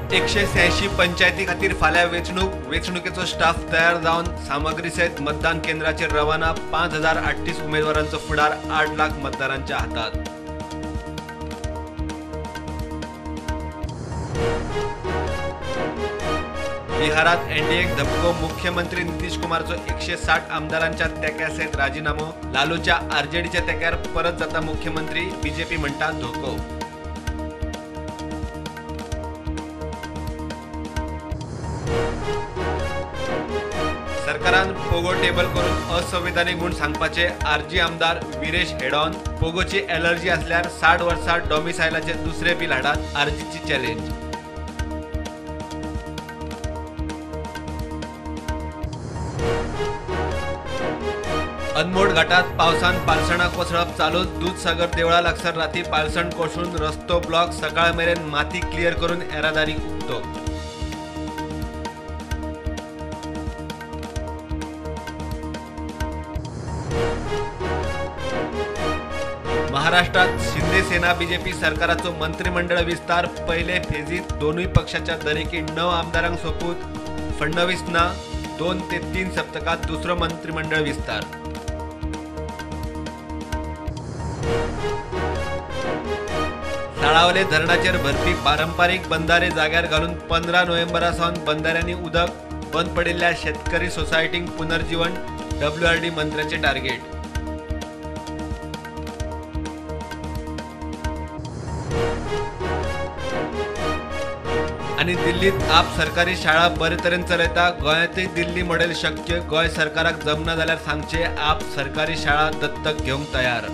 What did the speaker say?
186 पंचायती खातीर फाल्यां वेंचणूक. वेंचणुकेचो स्टाफ तयार जावन सामग्री सयत मतदान केंद्राचेर रवाना. 5038 उमेदवारांचो फुडार 8 लाख मतदारांच्या हातात. बिहारात एनडीएक धपको. मुख्यमंत्री नितीश कुमारचो 160 आमदारांच्या तेंक्या सयत राजीनामो. लालूच्या आरजेडीच्या तेंक्यार परत जाता मुख्यमंत्री. बीजेपी म्हणटा धोको. सरकारान पोगो टेबल करून असंवैधानिक म्हूण सांगपाचे आरजी आमदार विरेश हेडॉन. पोगोची एलर्जी असल्यार 60 वर्सां डॉमिसायलाचे दुसरे बिल हाडात. आरजीची चॅलेंज. अनमोड घाटात पावसान पालसणां कोसळप चालू. दूधसागर देवळा लागसार राती पालसण कोसळून रस्तो ब्लॉक. सकाळ मेरेन माती क्लियर करून येरादारी उक्तो. महाराष्ट्रात शिंदे सेना बीजेपी सरकाराचो मंत्रिमंडळ विस्तार. पहिले फेजीत दोनूय पक्षाच्या दरेकी 9 आमदारांक सोपूत. फडणवीस ना 2 ते 3 सप्तकात दुसरो मंत्रिमंडळ विस्तार. साळावले धरणाचेर भरपी पारंपारीक बंधारे जाग्यार घालून 15 नोव्हेंबरा सावन बंधाऱ्यांनी उदक. बंद पडिल्ल्या शेतकरी सोसायटींक पुनर्जीवन. डब्ल्यूआरडी मंत्र्याचे टार्गेट. आनी दिल्लीत आप सरकारी शाळा बरे तरेन चलयता. गोंयांतय दिल्ली मॉडेल शक्य. गोंय सरकाराक जमना जाल्यार सांगचे. आप सरकारी शाळा दत्तक घेवंक तयार.